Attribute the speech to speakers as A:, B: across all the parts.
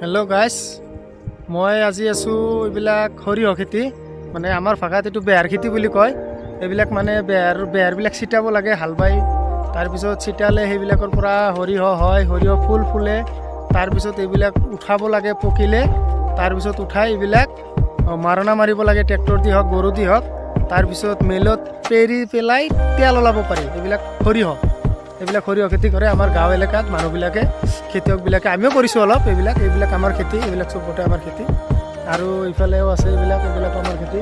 A: Hello' গাইছ, মই আজি আছোঁ এইবিলাক সৰিয়হ খেতি। মানে আমাৰ ভাষাত এইটো বেহাৰ খেতি বুলি কয়। এইবিলাক মানে বেহাৰবিলাক ছিটাব লাগে হাল বাই। তাৰপিছত ছিটালে সেইবিলাকৰ পৰা সৰিয়হ হয়, সৰিয়হ ফুল ফুলে। তাৰপিছত এইবিলাক উঠাব লাগে পকিলে। তাৰপিছত উঠাই এইবিলাক মাৰণা মাৰিব লাগে, ট্ৰেক্টৰ দি হওক, গৰু দি হওক। তাৰপিছত মিলত পেৰি পেলাই তেল ওলাব পাৰি। এইবিলাক সৰিয়হ, এইবিলাক সৰিয়হ খেতি কৰে আমাৰ গাঁও এলেকাত মানুহবিলাকে, খেতিয়কবিলাকে। আমিও কৰিছোঁ অলপ এইবিলাক। এইবিলাক আমাৰ খেতি, এইবিলাক চবতে আমাৰ খেতি। আৰু ইফালেও আছে এইবিলাক, এইবিলাক আমাৰ খেতি।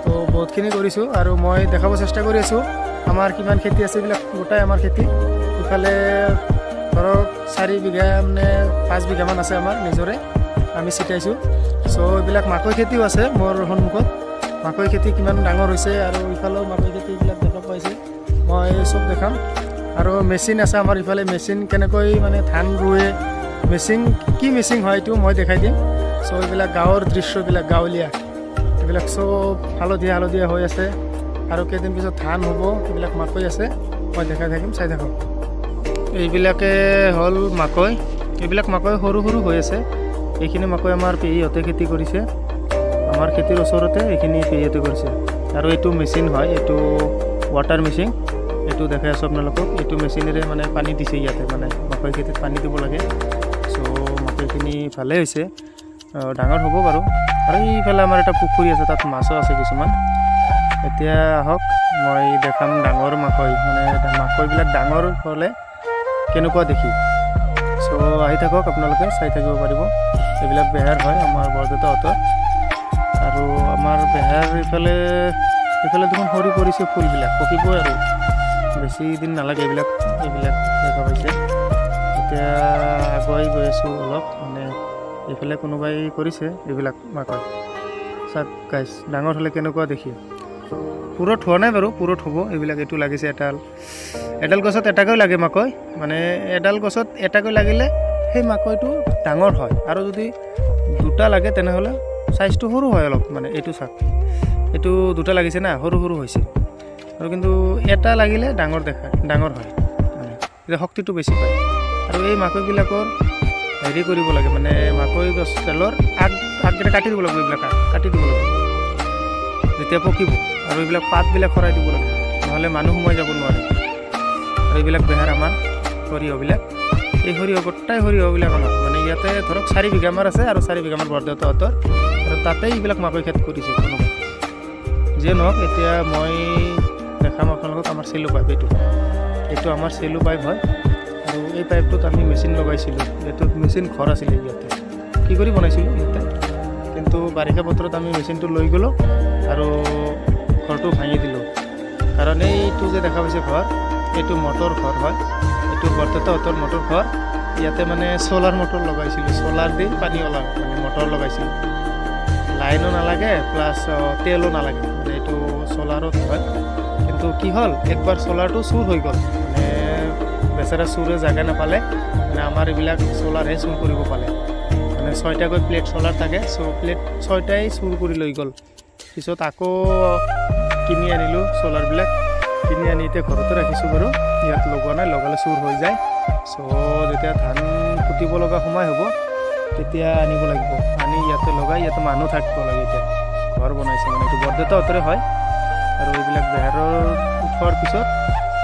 A: তো বহুতখিনি কৰিছোঁ আৰু মই দেখাব চেষ্টা কৰি আছোঁ আমাৰ কিমান খেতি আছে। এইবিলাক গোটাই আমাৰ খেতি। ইফালে ধৰক 4 বিঘা, মানে 5 বিঘামান আছে আমাৰ নিজৰে, আমি ছিটাইছোঁ। চ' এইবিলাক মাকৈ খেতিও আছে। মোৰ সন্মুখত মাকৈ খেতি কিমান ডাঙৰ হৈছে আৰু ইফালেও মাকৈ খেতি, এইবিলাক দেখা পাইছে। মই চব দেখাম। আৰু মেচিন আছে আমাৰ ইফালে। মেচিন কেনেকৈ মানে ধান ৰুৱে, মেচিন কি মেচিন হয়, এইটো মই দেখাই দিম। চ' এইবিলাক গাঁৱৰ দৃশ্যবিলাক, গাঁৱলীয়া এইবিলাক চব হালধীয়া হালধীয়া হৈ আছে আৰু কেইদিন পিছত ধান হ'ব। এইবিলাক মাকৈ আছে, মই দেখাই থাকিম, চাই থাকক। এইবিলাকে হ'ল মাকৈ। এইবিলাক মাকৈ সৰু সৰু হৈ আছে। এইখিনি মাকৈ আমাৰ পেহীহঁতে খেতি কৰিছে। আমাৰ খেতিৰ ওচৰতে এইখিনি পেহীহঁতে কৰিছে। আৰু এইটো মেচিন হয়, এইটো ৱাটাৰ মেচিন। এইটো দেখাই আছোঁ আপোনালোকক। এইটো মেচিনেৰে মানে পানী দিছে ইয়াতে, মানে মাকৈ খেতিত পানী দিব লাগে। চ' মাকৈখিনি ভালেই হৈছে, ডাঙৰ হ'ব বাৰু। আৰু এইফালে আমাৰ এটা পুখুৰী আছে, তাত মাছো আছে কিছুমান। এতিয়া আহক, মই দেখাম ডাঙৰ মাকৈ, মানে মাকৈবিলাক ডাঙৰ হ'লে কেনেকুৱা দেখি। চ' আহি থাকক আপোনালোকে, চাই থাকিব পাৰিব। এইবিলাক বেহাৰ হয় আমাৰ বৰদেউতাহঁতৰ। আৰু আমাৰ বেহাৰ ইফালে ইফালে দেখোন সৰি পৰিছে ফুলবিলাক, পকিবই আৰু বেছি দিন নালাগে। এইবিলাক এইবিলাক দেখা পাইছে। এতিয়া আগুৱাই গৈ আছোঁ অলপ। মানে এইফালে কোনোবাই কৰিছে এইবিলাক মাকৈ। চাওক গাইছ, ডাঙৰ হ'লে কেনেকুৱা দেখি। পুৰঠ হোৱা নাই বাৰু, পুৰঠ হ'ব এইবিলাক। এইটো লাগিছে এডাল। এডাল গছত এটাকৈ লাগে মাকৈ। মানে এডাল গছত এটাকৈ লাগিলে সেই মাকৈটো ডাঙৰ হয় আৰু যদি দুটা লাগে, তেনেহ'লে চাইজটো সৰু হয় অলপ। মানে এইটো চাওক, এইটো দুটা লাগিছে না, সৰু সৰু হৈছে। আৰু কিন্তু এটা লাগিলে ডাঙৰ দেখা, ডাঙৰ হয়, মানে তেতিয়া শক্তিটো বেছি পায়। আৰু এই মাকৈবিলাকৰ হেৰি কৰিব লাগে, মানে মাকৈ গছডালৰ আগকেইটা কাটি দিব লাগিব। এইবিলাক আগ কাটি দিব লাগিব যেতিয়া পকিব। আৰু এইবিলাক পাতবিলাক সৰাই দিব লাগে, নহ'লে মানুহ সোমাই যাব নোৱাৰে। আৰু এইবিলাক বেহাৰ আমাৰ সৰিয়হবিলাক, এই সৰিয়হ, গোটেই সৰিয়হবিলাক আমাৰ। মানে ইয়াতে ধৰক 4 বিঘা আমাৰ আছে আৰু 4 বিঘা আমাৰ বৰদেউতাহঁতৰ আৰু তাতে এইবিলাক মাকৈ খেতি কৰিছে কোনোবাই। যিয়ে নহওক, এতিয়া মই দেখাম আপোনালোকক আমাৰ চেলু পাইপ। এইটো এইটো আমাৰ চেলু পাইপ হয় আৰু এই পাইপটোত আমি মেচিন লগাইছিলোঁ। এইটোত মেচিন ঘৰ আছিলে ইয়াতে, কি কৰি বনাইছিলোঁ ইয়াতে। কিন্তু বাৰিষা বতৰত আমি মেচিনটো লৈ গ'লোঁ আৰু ঘৰটো ভাঙি দিলোঁ। কাৰণ এইটো যে দেখা পাইছে ঘৰ, এইটো মটৰ ঘৰ হয়। এইটো বৰদেউতাহঁতৰ মটৰ ঘৰ। ইয়াতে মানে চ'লাৰ মটৰ লগাইছিলোঁ, চ'লাৰ দি পানী ওলাওঁ, মানে মটৰ লগাইছিলোঁ। লাইনো নালাগে, প্লাছ তেলো নালাগে, মানে এইটো চ'লাৰত হয়। কিন্তু কি হ'ল, একবাৰ চ'লাৰটো চুৰ হৈ গ'ল। মানে বেচেৰা চোৰে জেগা নাপালে, মানে আমাৰ এইবিলাক চ'লাৰহে চুৰ কৰিব পালে। মানে ছয়টাকৈ প্লেট চ'লাৰ থাকে, চ' প্লেট ছয়টাই চুৰ কৰি লৈ গ'ল। পিছত আকৌ কিনি আনিলোঁ। চ'লাৰবিলাক কিনি আনি এতিয়া ঘৰতে ৰাখিছোঁ বাৰু, ইয়াত লগোৱা নাই, লগালে চুৰ হৈ যায়। চ' যেতিয়া ধান কুটিব লগা সময় হ'ব, তেতিয়া আনিব লাগিব। আনি ইয়াতে লগাই ইয়াতে মানুহ থাকিব লাগে। এতিয়া ঘৰ বনাইছে, মানে এইটো বৰদেউতাহঁতৰে হয়। আৰু এইবিলাক বেহাৰৰ উঠোৱাৰ পিছত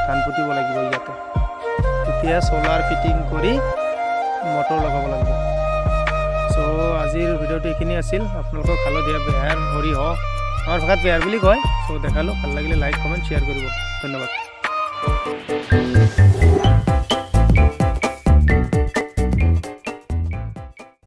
A: ধান পুতিব লাগিব ইয়াতে, তেতিয়া চ'লাৰ ফিটিং কৰি মটৰ লগাব লাগিব। চ' আজিৰ ভিডিঅ'টো এইখিনি আছিল। আপোনালোকক হালধীয়া বেহাৰ, সৰিয়হ, আমাৰ ভাষাত বেহাৰ বুলি কয়, চ' দেখালোঁ। ভাল লাগিলে লাইক, কমেণ্ট, শ্বেয়াৰ কৰিব। ধন্যবাদ।